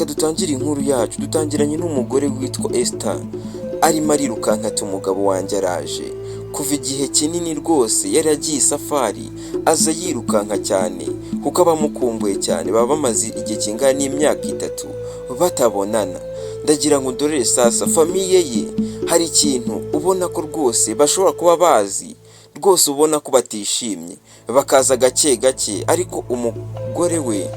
Reka dutangire inkuru yacu. Dutangiranye n'umugore witwa Esther, arimo arirukanka ati: "Umugabo wanjye araje." Kuva igihe kinini rwose yari agiye isafari, aza yirukanka cyane kuko abamukumbuye cyane. Baba bamaze igihe kingana n'imyaka 3 batabonana. Ndagira ngo ndorere sasa famille ye, hari ikintu ubona ko rwose bashobora kuba bazi, rwose ubona ko batishimye, bakaza gake gake. Ariko umugore we,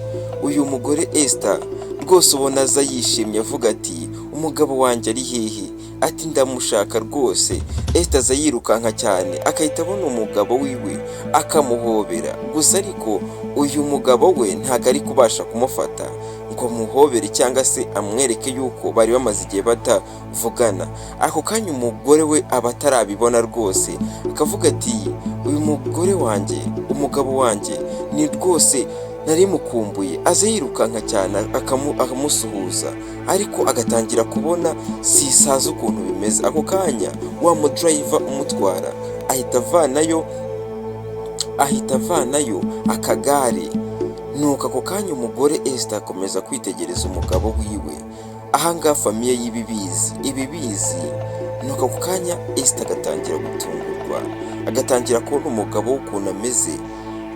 uyu mugore Esther, rwose ubona aza yishimye, avuga ati: "Umugabo wanjye ari hehe?" Ati: "Ndamushaka rwose." Esther aza yirukanka cyane, agahita abona umugabo wiwe, akamuhobera gusa. Ariko uyu mugabo we ntabwo ari kubasha kumufata ngo amuhobere cyangwa se amwereke yuko bari bamaze igihe batavugana. Ako kanya umugore we aba atarabibona rwose, akavuga ati: "Uyu mugore wanjye, umugabo wanjye ni rwose nari mukumbuye." Aza yirukanka cyane, akamusuhuza, ariko agatangira kubona sisaza ukuntu bimeze. Ako kanya wa mudriver umutwara ahita avanayo akagare. Nuko ako kanya umugore Esther akomeza kwitegereza umugabo wiwe. Ahangaha famille y'ibibizi ibibizi. Nuko ako kanya Esther agatangira gutungurwa, agatangira kubona umugabo w'ukuntu ameze,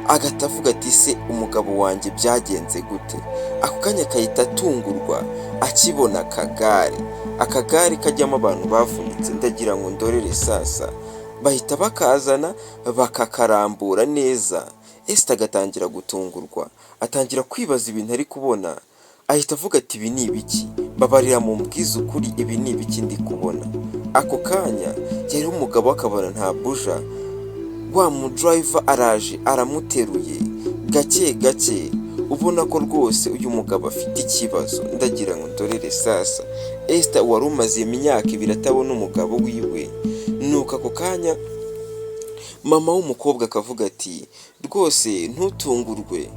agahita avuga ati: "Se umugabo wanjye byagenze gute?" Ako kanya akahita atungurwa akibona akagare, akagare kajyamo abantu bavunitse. Ndagira ngo ndorere sasa, bahita bakazana, bakakarambura neza. Esther agatangira gutungurwa, atangira kwibaza ibintu ari kubona, ahita avuga ati: "Ibi ni ibiki? Mbabarira mumbwize ukuri, ibi ni ibiki ndi kubona?" Ako kanya yari umugabo, akabona nta buja. Wa mudriver araje, aramuteruye gake gake, ubona ko rwose uyu mugabo afite ikibazo. Ndagira ngo ndorere sasa Esther wari umaze imyaka 2 atabona umugabo wiwe. Nuko ako kanya mama w'umukobwa akavuga ati: "Rwose ntutungurwe,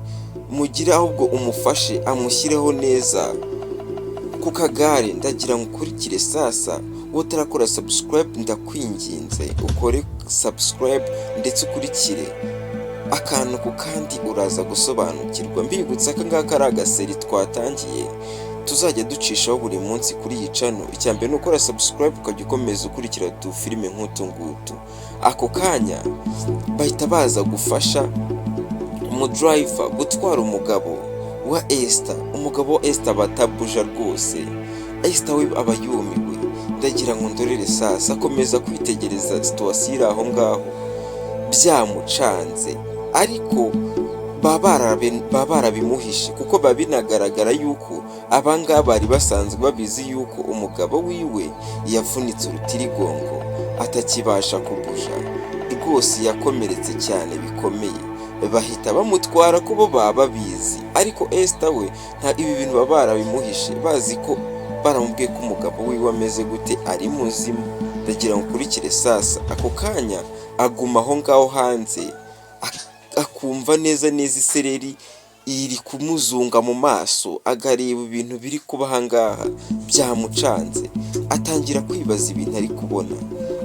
mugire ahubwo umufashe amushyireho neza ku kagare." Ndagira ngo ukurikire sasa. Wowe utarakora subscribe, ndakwinginze ukore subscribe ndetse ukurikire akantu ku kandi, uraza gusobanukirwa. Mbibutsa aka ngaka ari agaseries twatangiye, tuzajya ducishaho buri munsi kuri iyi channel. Icya mbere ni ukora subscribe, ukajya ukomeza ukurikira udufilime nk'utu ngutu. Ako kanya bahita baza gufasha umudriver gutwara umugabo wa Esther. Umugabo wa Esther batabuja rwose, Esther we aba yumiwe. Ndagira ngo ndorere sasa, akomeza kwitegereza situation iri aho ngaho, byamucanze, ariko baba barabimuhishe kuko biba binagaragara yuko abangaba bari basanzwe babizi yuko umugabo wiwe yavunitse urutirigongo, atakibasha kubuja rwose, yakomeretse cyane bikomeye. Bahita bamutwara ko bo baba babizi, ariko Esther we nta ibi bintu baba barabimuhishe, bazi ko baramubwiye ko umugabo wiwe ameze gute, ari muzima. Ndagira ngo ukurikire sasa. Ako kanya aguma aho ngaho hanze, akumva neza neza isereri iri kumuzunga mu maso, akareba ibintu biri kuba aha ngaha byamucanze. Atangira kwibaza ibintu ari kubona,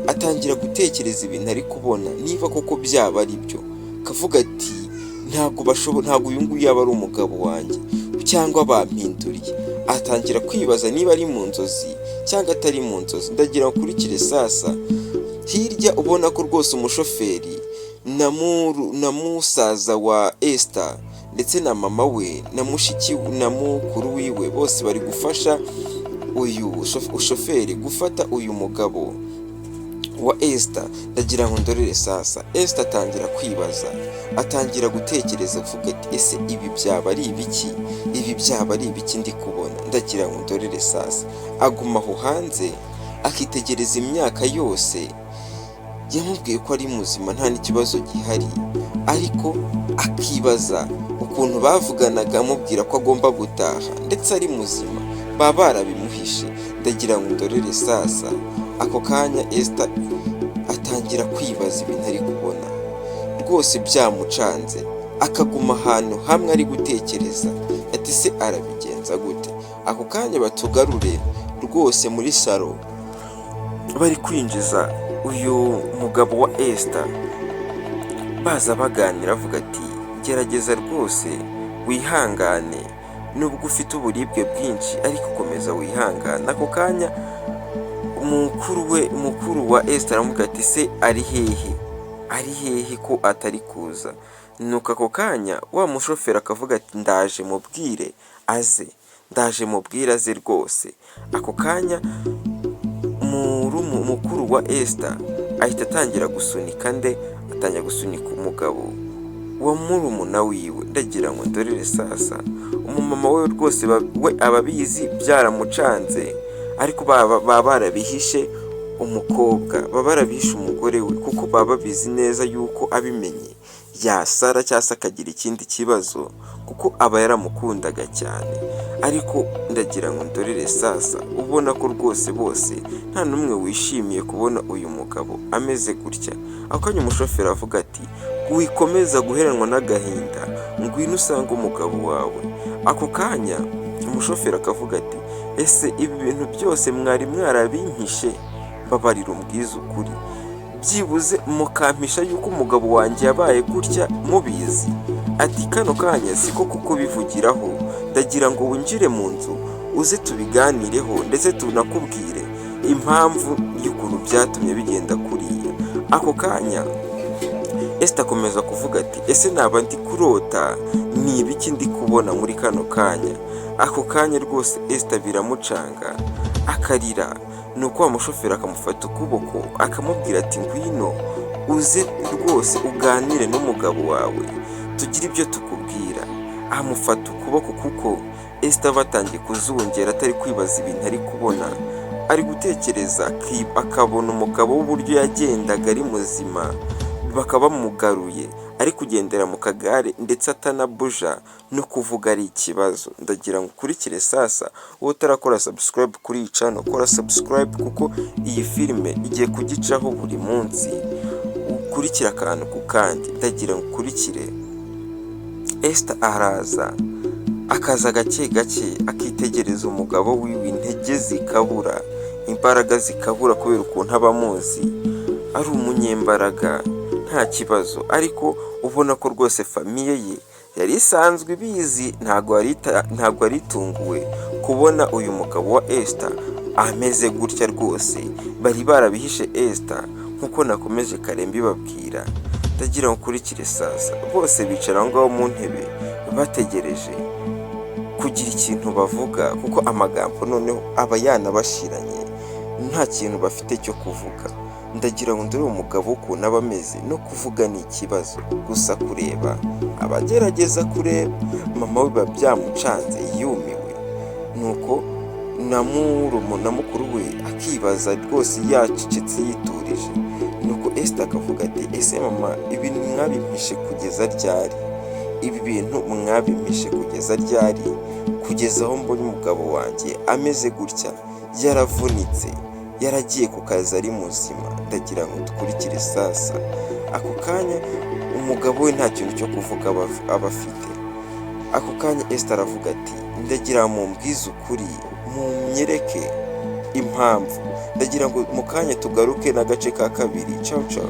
atangira gutekereza ibintu ari kubona niba koko byaba ari byo, akavuga ati: "Ntabwo bashobora, ntabwo uyu nguyu yaba ari umugabo wanjye, cyangwa bampinduriye." Atangira kwibaza niba ari mu nzozi cyangwa atari mu nzozi. Ndagira ngo ukurikire sasa. Hirya ubona ko rwose umushoferi na musaza wa Esther ndetse na mama we na mushiki na mukuru wiwe, bose bari gufasha uyu shoferi gufata uyu mugabo wa Esther. Ndagira ngo ndorere sasa, Esther atangira kwibaza, atangira gutekereza, avuga ati: "Ese ibi byaba ari ibiki? Ibi byaba ari ibiki ndi kubona?" Ndagira ngo ndorere sasa, aguma aho hanze akitegereza. Imyaka yose yamubwiye ko ari muzima, nta n'ikibazo gihari, ariko akibaza ukuntu bavuganaga amubwira ko agomba gutaha ndetse ari muzima, baba barabimuhishe. Ndagira ngo ndorere sasa, ako kanya Esther atangira kwibaza ibintu ari kubona, rwose byamucanze, akaguma ahantu hamwe ari gutekereza ati: "Se arabigenza gute?" Ako kanya batugarure rwose muri salon, bari kwinjiza uyu mugabo wa Esther, baza baganira, avuga ati: "Gerageza rwose wihangane." Nubwo ufite uburibwe bwinshi, ariko komeza wihangane. Ako kanya mukuru we, mukuru wa Esther, aramubwira ati: "Se ari hehe? Ari hehe ko atari kuza?" Nuko ako kanya wa mushoferi akavuga ati: "Ndaje mubwire aze, ndaje mubwire aze rwose." Ako kanya mukuru wa Esther ahita atangira gusunika nde? Atangira gusunika umugabo wa murumuna wiwe. Ndagira ngo ndorere sasa umumama we rwose, we ababizi byaramucanze, ariko baba barabihishe umukobwa, baba barabihishe umugore we, kuko baba babizi neza yuko abimenye yasara cyangwa se akagira ikindi kibazo, kuko aba yaramukundaga cyane. Ariko ndagira ngo ndorere sasa, ubona ko rwose bose nta n'umwe wishimiye kubona uyu mugabo ameze gutya. Ako kanya umushoferi avuga ati: "Wikomeza guheranwa n'agahinda, ngwino usange umugabo wawe." Ako kanya umushoferi akavuga ati: "Ese ibi bintu byose mwari mwarabimpishe? Mbabarira umbwize ukuri, byibuze mukampisha yuko umugabo wanjye yabaye gutya mubizi." Ati: "Kano kanya siko kukubivugiraho, ndagira ngo winjire mu nzu uze tubiganireho, ndetse tunakubwire impamvu y'ukuntu byatumye bigenda kuriya." Ako kanya Esther akomeza kuvuga ati: "Ese naba ndi kurota? Ni ibiki ndi kubona muri kano kanya?" Ako kanya rwose Esther biramucanga akarira. Nuko wa mushoferi akamufata ukuboko akamubwira ati: "Ngwino uze rwose uganire n'umugabo wawe, tugire ibyo tukubwira." Amufata ukuboko kuko Esther batangiye kuzungera, atari kwibaza ibintu ari kubona, ari gutekereza akabona umugabo w'uburyo yagendaga ari muzima, bakaba bamugaruye ari kugendera mu kagare, ndetse atanabuja, no kuvuga ari ikibazo. Ndagira ngo ukurikire sasa. Wowe utarakora subscribe kuri iyi channel, kora subscribe, kuko iyi filime igiye kugicaho buri munsi, ukurikire akantu ku kandi. Ndagira ngo ukurikire. Esther araza, akaza gake gake, akitegereza umugabo wiwe, intege zikabura, imbaraga zikabura, kubera ukuntu aba amuzi ari umunyembaraga nta kibazo. Ariko ubona ko rwose famille ye yari isanzwe ibizi, ntabwo yari itunguwe kubona uyu mugabo wa Esther ameze gutya. Rwose bari barabihishe Esther nk'uko nakomeje kare mbibabwira. Ndagira ngo ukurikire sasa. Bose bicara aho ngaho mu ntebe bategereje kugira ikintu bavuga, kuko amagambo noneho aba yanabashiranye, nta kintu bafite cyo kuvuga. Ndagira ngo ndore umugabo ukuntu aba ameze, no kuvuga ni ikibazo, gusa kureba abagerageza kureba. Mama we biba byamucanze, yumiwe. Nuko na murumuna, mukuru we, akibaza rwose yacecetse yiturije. Nuko Esther akavuga ati: "Ese mama, ibi mwabimpishe kugeza ryari? Ibi bintu mwabimpishe kugeza ryari? Kugeza aho mbonye umugabo wanjye ameze gutya, yaravunitse, yaragiye ku kazi ari muzima." Ndagira ngo dukurikire sasa. Ako kanya umugabo we nta kintu cyo kuvuga aba afite. Ako kanya Esther aravuga ati: "Ndagira mumbwize ukuri, munyereke impamvu." Ndagira ngo mu kanya tugaruke n'agace ka kabiri. Cawu cawu.